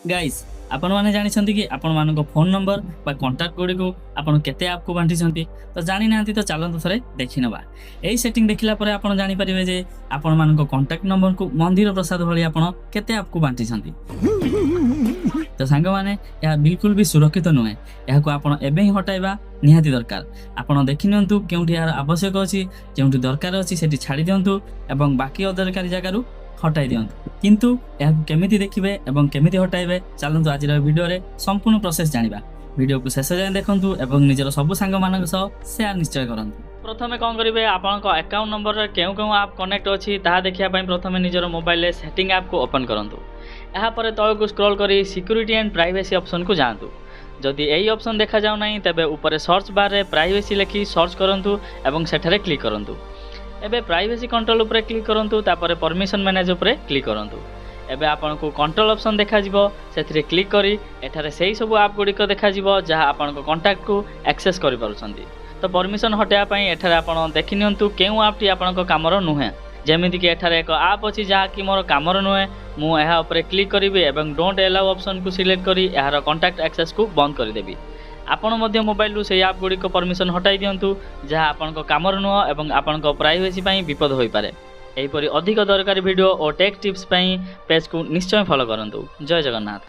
Guys, ଆପଣମାନେ ଜାଣିଛନ୍ତି କି ଆପଣମାନଙ୍କ ଫୋନ୍ ନମ୍ବର ବା କଣ୍ଟାକ୍ଟ ଗୁଡ଼ିକୁ ଆପଣ କେତେ ଆପ୍କୁ ବାଣ୍ଟିଛନ୍ତି? ତ ଜାଣିନାହାନ୍ତି ତ ଚାଲନ୍ତୁ ଥରେ ଦେଖିନେବା। ଏହି ସେଟିଂ ଦେଖିଲା ପରେ ଆପଣ ଜାଣିପାରିବେ ଯେ ଆପଣମାନଙ୍କ କଣ୍ଟାକ୍ଟ ନମ୍ବରକୁ ମନ୍ଦିର ପ୍ରସାଦ ଭଳି ଆପଣ କେତେ ଆପ୍କୁ ବାଣ୍ଟିଛନ୍ତି। ତ ସାଙ୍ଗମାନେ, ଏହା ବିଲକୁଲ ବି ସୁରକ୍ଷିତ ନୁହେଁ। ଏହାକୁ ଆପଣ ଏବେ ହିଁ ହଟାଇବା ନିହାତି ଦରକାର। ଆପଣ ଦେଖିନିଅନ୍ତୁ କେଉଁଠି ଏହାର ଆବଶ୍ୟକ ଅଛି। ଯେଉଁଠି ଦରକାର ଅଛି, ସେଠି ଛାଡ଼ି ଦିଅନ୍ତୁ ଏବଂ ବାକି ଅଦରକାରୀ ଜାଗାରୁ ହଟାଇ ଦିଅନ୍ତୁ। କିନ୍ତୁ ଏହାକୁ କେମିତି ଦେଖିବେ ଏବଂ କେମିତି ହଟାଇବେ, ଚାଲନ୍ତୁ ଆଜିର ଭିଡ଼ିଓରେ ସମ୍ପୂର୍ଣ୍ଣ ପ୍ରୋସେସ୍ ଜାଣିବା। ଭିଡ଼ିଓକୁ ଶେଷ ଯାଏଁ ଦେଖନ୍ତୁ ଏବଂ ନିଜର ସବୁ ସାଙ୍ଗମାନଙ୍କ ସହ ସେୟାର ନିଶ୍ଚୟ କରନ୍ତୁ। ପ୍ରଥମେ କ'ଣ କରିବେ? ଆପଣଙ୍କ ଆକାଉଣ୍ଟ ନମ୍ବରରେ କେଉଁ କେଉଁ ଆପ୍ କନେକ୍ଟ ଅଛି, ତାହା ଦେଖିବା ପାଇଁ ପ୍ରଥମେ ନିଜର ମୋବାଇଲରେ ସେଟିଂ ଆପ୍କୁ ଓପନ୍ କରନ୍ତୁ। ଏହାପରେ ତଳକୁ ସ୍କ୍ରୋଲ୍ କରି ସିକ୍ୟୁରିଟି ଆଣ୍ଡ ପ୍ରାଇଭେସି ଅପସନ୍କୁ ଯାଆନ୍ତୁ। ଯଦି ଏହି ଅପସନ୍ ଦେଖାଯାଉ ନାହିଁ, ତେବେ ଉପରେ ସର୍ଚ୍ଚ ବାର୍ରେ ପ୍ରାଇଭେସି ଲେଖି ସର୍ଚ୍ଚ କରନ୍ତୁ ଏବଂ ସେଠାରେ କ୍ଲିକ୍ କରନ୍ତୁ। ଏବେ ପ୍ରାଇଭେସି କଣ୍ଟ୍ରୋଲ ଉପରେ କ୍ଲିକ୍ କରନ୍ତୁ। ତାପରେ ପରମିସନ୍ ମ୍ୟାନେଜ୍ ଉପରେ କ୍ଲିକ୍ କରନ୍ତୁ। ଏବେ ଆପଣଙ୍କୁ କଣ୍ଟ୍ରୋଲ ଅପସନ୍ ଦେଖାଯିବ। ସେଥିରେ କ୍ଲିକ୍ କରି ଏଠାରେ ସେହି ସବୁ ଆପ୍ ଗୁଡ଼ିକ ଦେଖାଯିବ, ଯାହା ଆପଣଙ୍କ କଣ୍ଟାକ୍ଟକୁ ଆକ୍ସେସ୍ କରିପାରୁଛନ୍ତି। ତ ପରମିସନ୍ ହଟାଇବା ପାଇଁ ଏଠାରେ ଆପଣ ଦେଖିନିଅନ୍ତୁ କେଉଁ ଆପ୍ଟି ଆପଣଙ୍କ କାମର ନୁହେଁ। ଯେମିତିକି ଏଠାରେ ଏକ ଆପ୍ ଅଛି, ଯାହାକି ମୋର କାମର ନୁହେଁ। ମୁଁ ଏହା ଉପରେ କ୍ଲିକ୍ କରିବି ଏବଂ don't allow ଅପସନ୍କୁ ସିଲେକ୍ଟ କରି ଏହାର କଣ୍ଟାକ୍ଟ ଆକ୍ସେସ୍କୁ ବନ୍ଦ କରିଦେବି। ଆପଣ ମଧ୍ୟ ମୋବାଇଲରୁ ସେହି ଆପ୍ ଗୁଡ଼ିକ ପରମିସନ୍ ହଟାଇ ଦିଅନ୍ତୁ, ଯାହା ଆପଣଙ୍କ କାମର ନୁହଁ ଏବଂ ଆପଣଙ୍କ ପ୍ରାଇଭେସି ପାଇଁ ବିପଦ ହୋଇପାରେ। ଏହିପରି ଅଧିକ ଦରକାରୀ ଭିଡ଼ିଓ ଓ ଟେକ୍ ଟିପ୍ସ ପାଇଁ ପେଜ୍କୁ ନିଶ୍ଚୟ ଫଲୋ କରନ୍ତୁ। ଜୟ ଜଗନ୍ନାଥ।